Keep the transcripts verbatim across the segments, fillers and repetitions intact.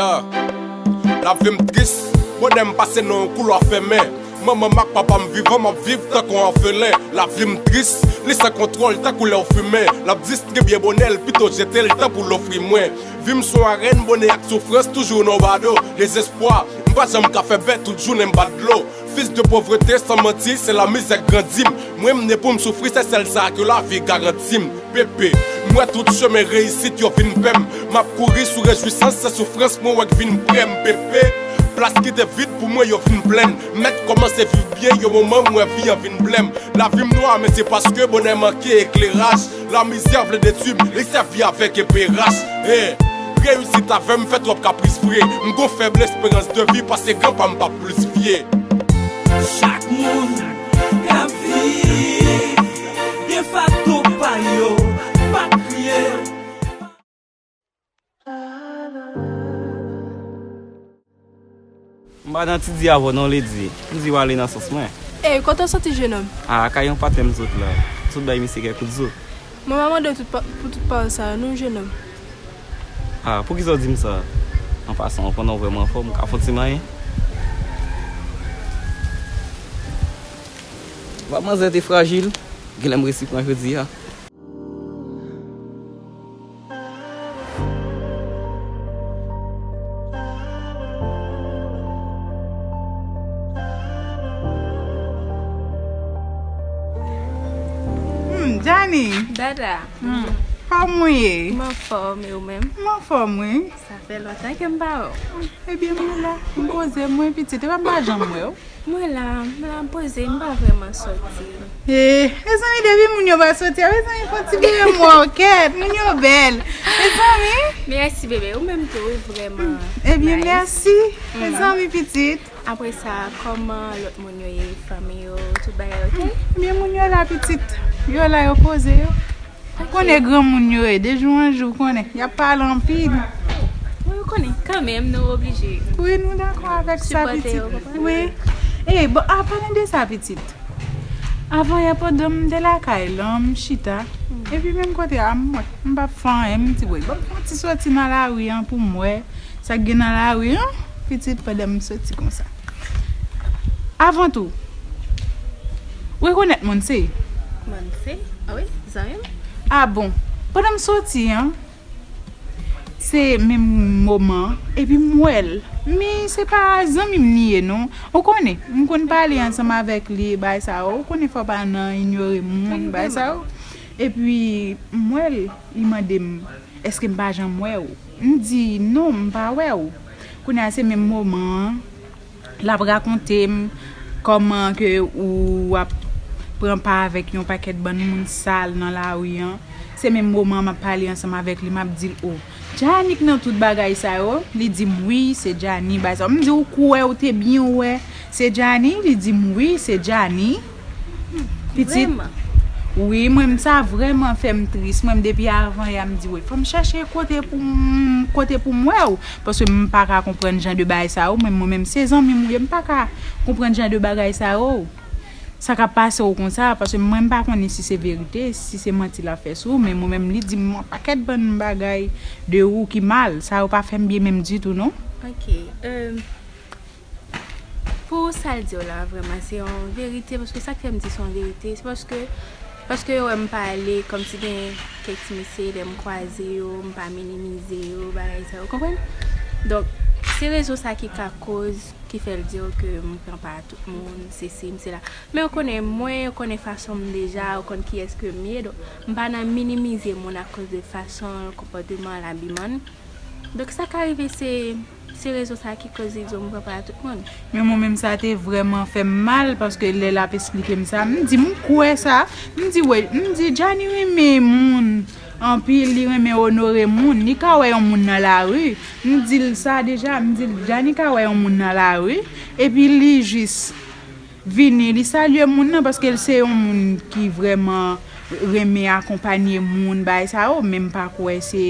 Yeah. Lavi m tris, bonè m pase nan yon koulwa fèmen. Manman m ak papa m vivan, m ap viv tankou yon òfelen. Lavi m tris, li san kontwòl tankou lè w fimen. L ap distribye bonè l, pito jete l, tan pou l ofri mwen. Vi m sou arèn, bonè ak soufrans toujou nan bado. Dezespwa, m pa janm ka fè bè, tout jounen m bat dlo. Fils de pauvreté, san manti, se lamizè k grandi m. Mwen, m ne pou m soufri, se sèl sa ke lavi garanti m. Pepe, m wè tout chemen reyisit yo vin pè m. M ap kouri sou rejwisans, se soufrans mwen wè k vin prè m. Pepe, plas ki te vid pou mwen yo vin plen. Mèt kòmanse viv byen, yon moman m wè vi an vin blè m. Lavi m nwa, men se paske bonè manke ekleraj. Lamizè vle detwi m, li sèvi avèk epe rach. Hey, reyisit avè m fè twòp kapris vre. M gon fèb esperans de vi, pase granpa m p ap plis vye. Chak moun k ap viv gen fato pa yo, pa kriye. M pa nan ti di avè w non, Lady. M di w ale nan sans mwen. Ey, kote w soti, jenòm? A, kay yon patnè m sot la. M sot bay misye kèk kout zo. Mwen pa mande w tout pa, pou tout pawòl sa yo non, jenòm. A, poukisa w di m sa? An pasan, w konnen w vrèman anfòm, w ka fè yon ti manyen? Vag manzè te frajil, genlè m resi pran jodi a. Hmm, Jani. Dada. Hmm. Kòman w ye? M anfòm, e ou menm? M anfòm, wi. Sa fè lontan ke m pa wè w. Ebyen, mwen la, m poze mwen, pitit, epa m pa janm wè w. Mwen la, mwen la, m poze, m pa vrèman sòti. E, mezanmi, depi moun yo pa sòti a, mezanmi, fò ti bebe m wè w, kèt, moun yo bèl. Mezanmi. Mèsi, bebe, ou menm tou, ou vrèman nice. Ebyen, mèsi. Mezanmi, pitit. Apre sa, kòman lòt moun yo ye, fanmi yo, tout bagay oke? Ebyen, moun yo la, pitit. Yo la, yo poze yo. Ou konnen granmoun yo ye, de jou an jou, ou konnen, y ap pale anpil. Wi, ou konnen, kanmenm, nou oblije. Wi, nou dakò avèk sa, pitit. Wi. E, bon, a, palan de sa, pitit. Avanyè, pandan m te lakay lan, m chita. Epi menm kote a, m wè, m p ap fè anyen, m di, wi, ban m fè yon ti sòti nan lari an pou m wè sa k gen nan lari an, pitit, pandan m soti konsa. Avan tou, ou rekonèt Monse? Monse? A wi, zanmi m. A bon, pandan m soti an, se menm moman, epi m wè l. Men se pa zanmi m li ye non. Ou konnen, m konn pale ansanm avèk li, bagay sa yo. Ou konnen fò pa nan inyore moun, bagay sa yo. Epi m wè l, li mande m, èske m pa janm wè w? M di, non, m pa wè w. Kounye a, se menm moman an, l ap rakonte m kòman ke ou ap pran pa avèk yon pakèt bann moun sal nan lari an. Se menm moman an, m ap pale ansanm avèk li, m ap di l, o, Jani k nan tout bagay sa yo? Li di m, wi, se Jani, bagay sa yo. M di, ou kwè ou te byen wè se Jani? Li di m, wi, se Jani. Pitit. Vrèman? Wi, mwen, m sa vrèman fè m tris. Mwen, m depi avan yè a, m di, wi, fò m chèche kote pou m, kote pou m wè w. Paske m pa ka konprann jan de bagay sa yo. Mwen, mwen menm, se zanmi m ou ye, m pa ka konprann jan de bagay sa yo. Sa k ap pase w konsa, paske mwen, m pa konnen si se verite, si se manti l ap fè sou ou, men mwen menm, li di m yon pakèt bann bagay de ou ki mal. Sa yo pa fè m byen menm ditou, non. Ok, euh, Pou sa l di w la, vrèman, se yon verite, paske sa k fè m di se yon verite, se paske, paske yo wè m pale, kòmsi gen kèk ti mesye, lè m kwaze yo, m pa minimize yo, bagay sa yo, konprann? Donk, se rezon sa ki ka koz, ki fè l di w ke m pran pa tout moun, se si, m se la. Men yo konnen mwen, yo konnen fason m deja, yo konn kiyès ke m ye, donk, m pa nan minimize moun akoz de fason l, konpòteman l, abiman l. Donk, sa ka rive, se Se rezon sa ki koz li di w m pran pa tout moun. Men mwen menm sa te vrèman fè m mal, paske lè l ap esplike m sa, m di m kwè sa, m di wè, m di Jani renmen moun anpil, li renmen onore moun, li ka wè yon moun nan lari, m di l sa deja, m di l Jani ka wè yon moun nan lari, epi li jis vini, li salye moun nan, paske l se yon moun ki vrèman renmen akonpanye moun, bagay sa yo, men m pa kwè se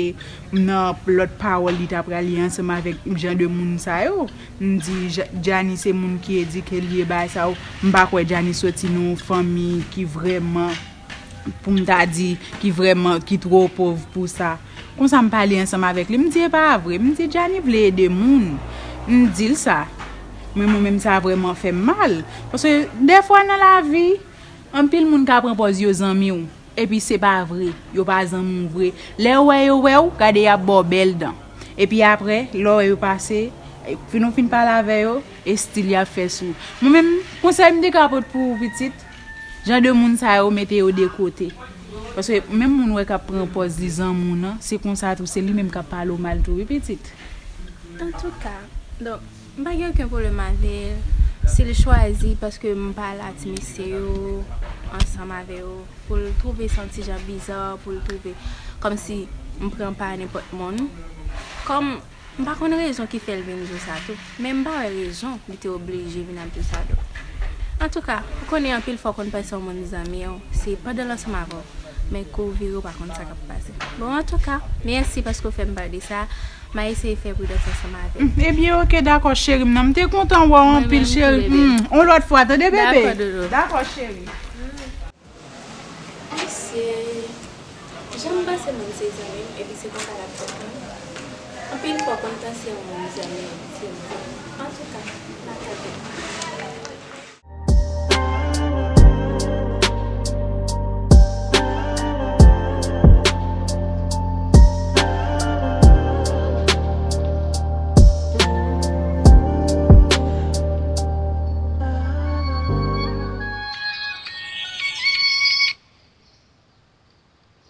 nan lòt pawòl li ta pral ye ansanm avèk jan de moun sa yo. M di, Ja-, Jani se moun ki edike l ye, bagay sa yo. M pa kwè Jani soti nan yon fanmi ki vrèman, pou m ta di, ki vrèman, ki twò pòv pou sa. Konsa m pale ansanm avèk li, m di e pa vre. M di Djani vle ede moun. M di l sa. Men mwen menm sa vrèman fè m mal. Paske dèfwa nan lavi, anpil moun ka pran pòz yo zanmi w. Epi se pa vre. Yo pa zanmi w vre. Lè yo wè yo wè w, gade y ap ba w bèl dan. Epi apre, lè w wè yo pase, fin ou fin pale avè yo, e stil y ap fè sou ou. Mwen menm, konsèy m te ka pot pou ou pitit, jan de moun sa yo mete yo de kote. Paske menm moun wè k ap pran pòz li zanmi w nan, se konsa tou, se li menm k ap pale w mal tou, wi pitit. Antouka, donk, m pa gen okenn pwoblèm avè l. Si l chwazi, paske m pale a ti mesye yo ansanm avè yo, pou l twouve sa yon ti jan biza, pou l twouve kòmsi m pran pa nenpòt moun. Kòm M pa konn rezon ki fè l vin di w sa tou, men m pa wè rezon li te oblije vin ap di w sa tou. Antouka, ou konnen anpil fwa w konn panse yon moun zanmi w, se pandan l ansanm avè w, men kou w vire w pa konn sa k ap pase. Bon, antouka, mèsi paske w fè m pale de sa, m a eseye fè pridans ansanm avè l. Ebyen, oke, dakò, cheri m nan. M te kontan wè w anpil, cheri m. Yon lòt fwa, tande, bebe? Dakò, doudou. Dakò, cheri. Mesye, jan m panse moun se zanmi m, epi se konsa l ap fèt menm. Anpil fwa, konn panse yon moun zanmi m, se vre. Antouka, n ap gade.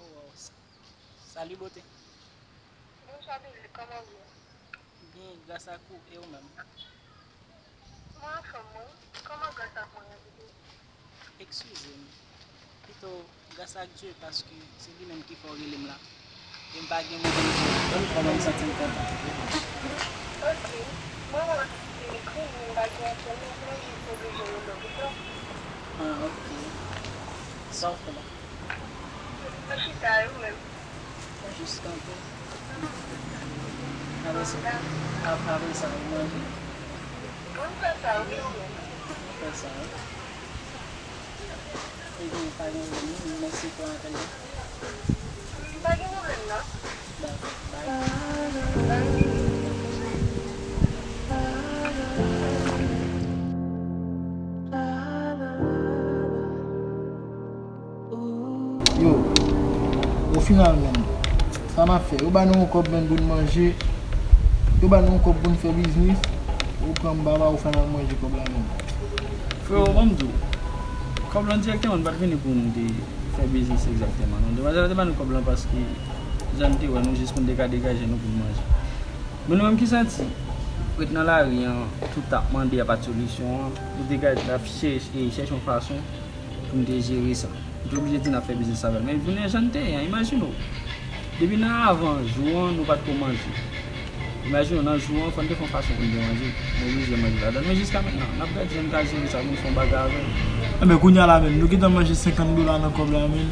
Oh, wow. Sa-, salut, beauté. Bonswa, bebe, kòman w ye? Byen, gras ak ou, e ou menm? Mwen anfòm, wi. Kòman gras ak mwen an, bebe? Eskize m. Pito, gras ak Dye, paske se li menm ki fè w rele m la. E m pa gen move nouvèl. Ban m kòman m santi m kontan. Ok. Mwen wè w ap ekri, men m pa gen anpil nouvèl, m jis oblije rele w pito. Ah, ok. Sa w fè la? Mwen chita, e ou menm? Mwen jis kanpe. Apre sa, ap-, apre sa, ou manje? Mwen fè sa, wi, ou menm? Ou fè sa, wi. Ebyen, pa gen pwoblèm, non, mèsi pou apèl la. Pa gen pwoblèm, non. Dakò, bye. Bye. Yo, yo finalman, sa n ap fè? Yo ba nou yon kòb menm pou n manje, yo ba nou yon kòb pou n fè biznis, yo pran m pa ba, yo fè n al manje kòb la menm. Freo, ban m di w, kòb lan dirèkteman, n pa t vini pou n te fè biznis egzakteman, non. Demwazèl la te ba nou kòb lan paske jan n te wè nou, jis pou n te ka degaje nou pou n manje. Men nou menm ki santi, ret nan lari an, tout ap mande, y a pa t solisyon an, nou te ka ap chèche, chèche yon fason pou n te jere sa. Nou te oblije di n ap fè biznis avè l. Men jounen an jan n te ye an, imajine w. Depi nan avan jou an, nou pa t ko manje. Imajine w, nan jou an, fò n te fè yon fason pou n te manje. Nou oblije manje ladan l. Men jiska mentnan, n ap gade jan n ka jere sa pou n fè yon bagay avè l. Enben, kounye a la menm, nou gentan manje senkant dola nan kòb la menm.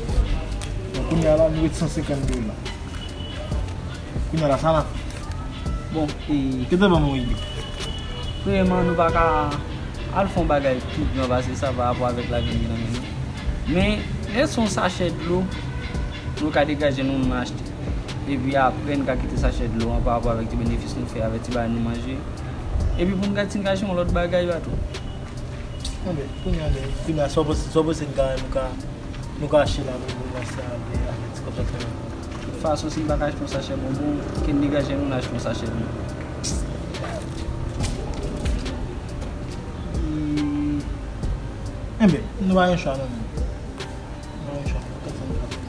Bon, kounye a la, nou ret san senkant dola. Kounye a la, sa n ap fè? Bon, e, Ki te ban m yon ide. Premyèman, nou pa ka al fè yon bagay pi gran pase sa pa rapò avèk lajan ki nan men nou. Men, lè se yon sachè dlo, nou ka degaje nou, nou achte. Epi apre, n ka kite sachè dlo an pa rapò avèk ti benefis nou fè avèk ti bagay nou manje. Epi pou n gade si n ka jwenn yon lòt bagay, bato. Enben, kounye a, men, kounye a, sa w panse, sa w panse n ka, nou ka, nou ka achte la pou nou kòmanse avè, avè ti kòb sa k fè la? Tout fason, si n pa ka achte yon sachè bonbon, ke n degaje nou, n achte yon sachè bonbon. Hmm. Enben, nou pa gen chwa, non, men. Nou pa gen chwa. Kòb sa nou ka fè?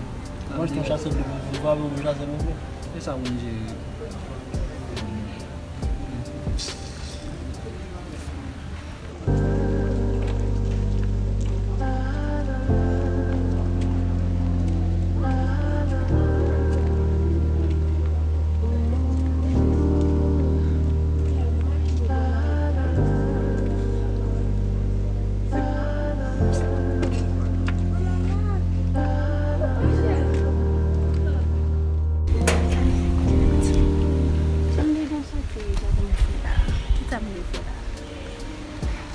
Nou achte yon sachè bonbon, nou pa vle yon sachè bonbon. E sa pou n jere. Sa m te gen sou kè, sa pou m fè la? Ki sa m te fè la?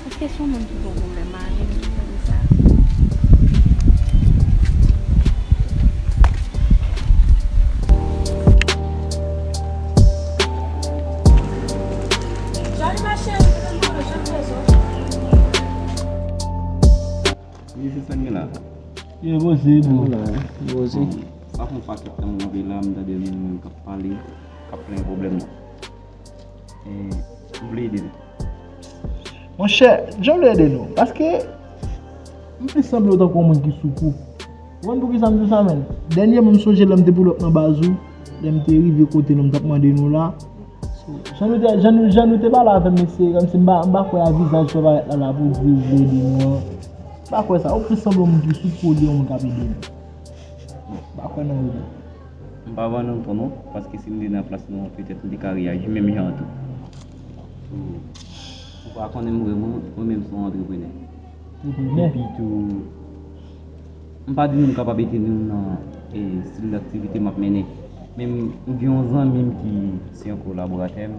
Èske se yon moun ki gen pwoblèm avè m ki fè m sa? Wi, se sa k gen la. Yo poze, bro. Poze. Sa fè yon pakèt tan m rive la, m tande moun k ap pale, k ap plenyen pwoblèm nan. E, m vle ede nou. Monchè, jan m vle ede nou. Paske, m plis sanble w tankou yon moun ki sou kou. Ou konn poukisa m di sa, menn? Dènyèman, m sonje lè m te pull up nan baz ou, lè m te rive kote nou, m t ap mande nou la. So, jan nou te, jan nou, jan nou te pale avè m, mesye, kòmsi m pa, m pa kwè a vizaj sa w parèt la, la pou di w vle ede nou an. M pa kwè sa. Ou plis sanble yon moun ki sou kou olye yon moun k ap ede nou. M pa kwè nan ede. M pa vann nou ton non, paske si m te nan plas nou an, petèt m te ka reyaji menm jan an tou. So, ou pa konnen m vrèman, mwen menm se yon antreprenè. Antreprenè. Epi tou, m pa di nou m kapab ede nou nan e, stil aktivite m ap mennen. Men m gen yon zanmi m ki se yon kolaboratè m,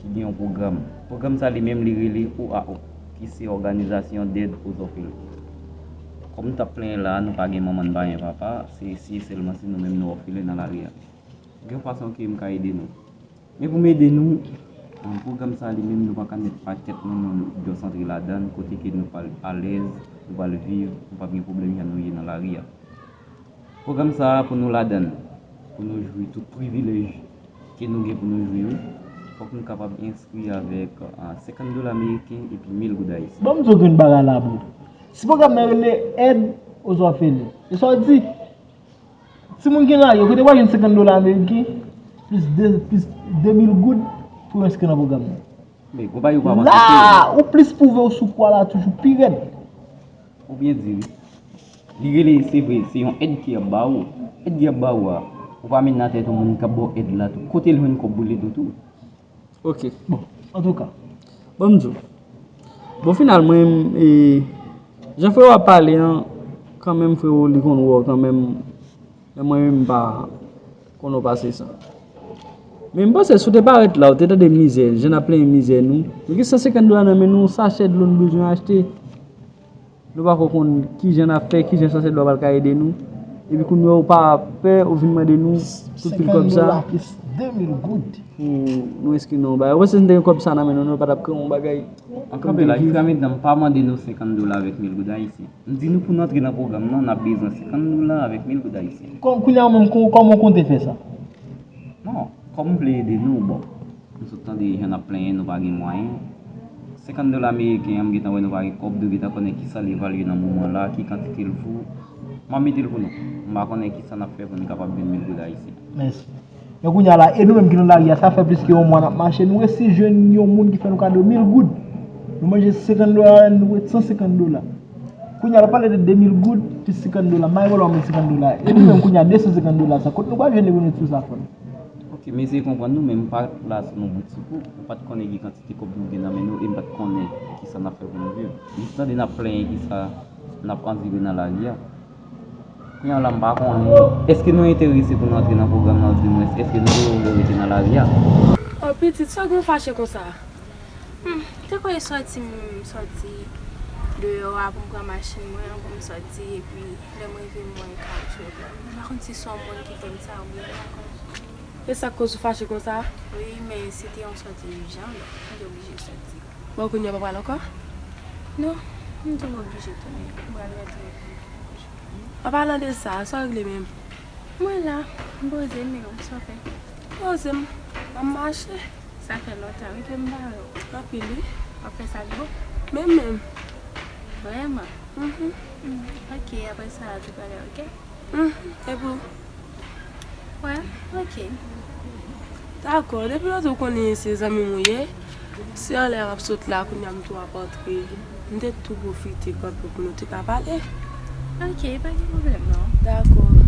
ki gen yon pwogram. Pwogram sa li menm li rele O A O, ki se Òganizasyon Dèd Ozòfelen. Kòm m t ap plenyen la, nou pa gen manman, n pa gen papa, se si e sèlman si nou menm nou òfelen nan lari a. Gen yon fason ke m ka ede nou. Men pou m ede nou, an, pwogram sa li menm nou pa ka met pakèt nou, nou dwe antre ladan l, kote ke nou pral alèz, nou pral viv, nou p ap gen pwoblèm jan nou ye nan lari a. Pwogram sa a pou nou ladan l, pou nou jwi tout privilèj ke nou gen pou nou jwi yo, fòk nou kapab enskri avèk, an, senkant dola ameriken epi mil goud ayisyen. Ban m di w yon bagay la, bro. Si pwogram nan rele Aide aux orphelins, e sa w di? Timoun ki nan lari yo, kote w a jwenn senkant dola ameriken, plis de, plis de mil goud pou yo enskri nan pwogram nan? Men, konpayi ou pa panse La, ou plis pou vè w sou kwa la toujou pi rèd. Ou byen di, wi. Li rele, se vre, se yon èd ki ap ba ou. Èd ki ap ba ou a, ou pa met nan tèt ou moun k ap ba w èd la tou. Kote l jwenn kòb pou l ede w tou? Ok. Bon, antouka. Bon, m di w. Bon, final, mwen, e, jan frè w ap pale an, kanmenm, frè w, li konn wè w kanmenm. Men mwen menm, m pa konn w pase sa. Men m panse, si w te parèt la, w te tande mizè, jan n ap plenyen mizè nou. Nou gen san senkant dola nan men nou, sachè dlo n bezwen achte. Nou pako konn kijan n ap fè, kijan sachè dlo a pral ka ede nou. Epi kounye a, w pa pè, ou vin mande nou tout pil kòb sa. Senkant dola plis de mil goud. Pou nou enskri nan yon bagay. Ou panse si n te gen kòb sa nan men nou, nou pa t ap kreye yon bagay. An kanpe la, jiska mentnan, m pa mande nou senkant dola avèk mil goud ayisyen. M di nou pou n antre nan pwogram nan, n ap bezwen senkant dola avèk mil goud ayisyen. Kò-, kounye a menm, kò-, kòman w konte fè sa? Non, kòm m vle ede nou, bon, nou sot tande jan n ap plenyen, nou pa gen mwayen. Senkant dola ameriken an, m gentan wè nou pa gen kòb, nou gentan konnen kisa li evalye nan moman la, ki kantite l vo. M ap mete l pou nou. M pa konnen kisa n ap fè pou nou kapab jwenn mil goud ayisyen. Mèsi. Men kounye a la, e nou menm ki nan lari a, sa fè plis ke yon mwa n ap mache, nou resi jwenn yon moun ki fè nou kado mil goud. Nou manje senkant dola, nou ret san senkant dola. Kounye a, l ap pale de de mil goud, plis senkant dola. M pa gen pwoblèm ak senkant dola. E nou menm kounye a, de san senkant dola sa, kot nou pral jwenn li pou nou di sa fò? Ok, m eseye konprann nou, men m pa la sou nou bout sou kou. M pa t konnen ki kantite kòb nou gen nan men nou, e m pa t konnen kisa n ap fè pou nou viv. M jis tande n ap plenyen kisa n ap andire nan lari a. Kounye a la, m pa konnen. Èske nou enterese pou nou antre nan pwogram nan, oudimwens, èske nou te vle rete nan lari a? O pitit, sa w gen w fache konsa? Hmm, te kwè e sòti m sòti deyò a pou m pran machin mwen an, pou m sòti, epi lè m rive m wè kawotchou yo plen. M pa konn si se yon moun ki fè m sa oubyen m pa konn. E sa k koz ou fache konsa? Wi, men se te yon sòti ijan, donk m te oblije sòti. Bon, kounye a w pa pral ankò? Non, m tou oblije tounen. M pral rantre. An palan de sa, sa w regle menm? Mwen la, m poze m, men ou, sa w fè? Poze m, m ap mache. Sa fè lontan wi ke m pa wè w. Anpil wi. W ap fè sa k bon? Menm menm. Vrèman? Mhm. Ok, apre sa, nou pale, ok? Mhm. E pou? Wè, ok. Dakò, depi lontan ou konnen se zanmi m ou ye, se anlè w ap sot la, kounye a m tou ap antre. M te tou pwofite kanpe pou nou te ka pale. Ok, pa gen pwoblèm non. Dakò. Hmm.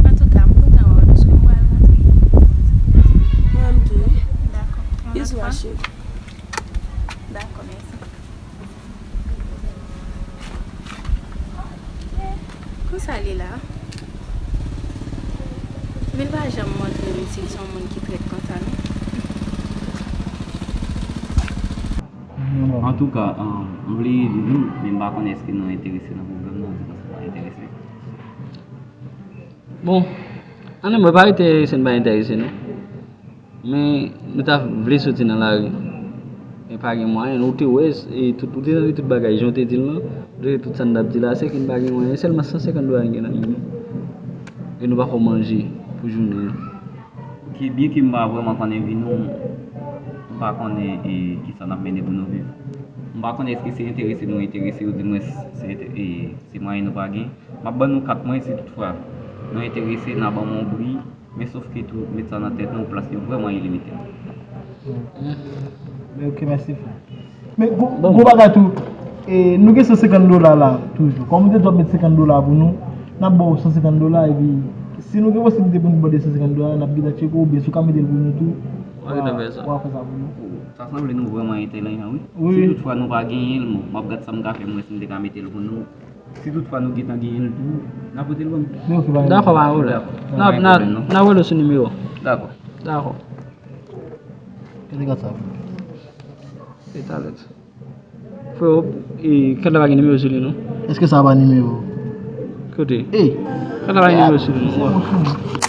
Antouka, m kontan wè w, paske m pral rantre. Mwen menm tou wi. Dakò. Yon lòt fwa. Bizou, ma chérie. Dakò, mèsi. Konsa li la. Men l pa janm montre m si l se yon moun ki trèt konsa non. Antouka, um, m vle ede nou, men m pa konnen èske nou enterese nan pwogram nan, oubyen si nou pa enterese. Bon, ann mwen pa enterese, n pa enterese non. Men nou ta vle soti nan lari. Men pa gen mwayen, ou te wè, e tout, ou te tande tout bagay, jan w te di l lan, ou te tande tout sa n t ap di la, se ke n pa gen mwayen, sèlman san senkant dola n gen nan men nou. E nou pa fè w manje pou jounen an. Ok, byen ke m pa vrèman konnen vi nou, m pa konnen e, kisa n ap mennen pou nou viv. M pa konnen èske se enterese nou enterese, oudimwens se, ente- e, se mwayen nou pa gen. M ap ban nou kat mwen si toutfwa nou enterese, n a ban m yon bri, men sof ke tou, met sa nan tèt nou, plas yo vrèman ilimite. Men ok, mèsi frè. Men gwo gwo bagay tou, e, nou gen san senkant dola la toujou. Kòm ou te di w ap met senkant dola pou nou, n ap ba w san senkant dola, epi si nou gen posiblite pou nou bòde san senkant dola, n ap gentan tcheke w, oubyen si w ka mete l pou nou tou, W a gentan fè sa. W a fè sa pou nou. Sa sanble nou vrèman entèlijan, wi. Wi. Si toutfwa nou pa genyen l, bon, m ap gad sa m ka fè, m wè si m te ka mete l pou nou. Si toutfwa nou gentan genyen l tou, n a pote l ban m. Men ok, pa gen Dakò, pa gen pwoblèm. N ap, n ap, n ap rele w sou nimewo. Dakò. Dakò. Gade kat sa. E talè. Freo, e, kat la pa gen nimewo sou li, non? Èske sa pa nimewo? Kote? Ey! Kat la pa gen nimewo sou li, non?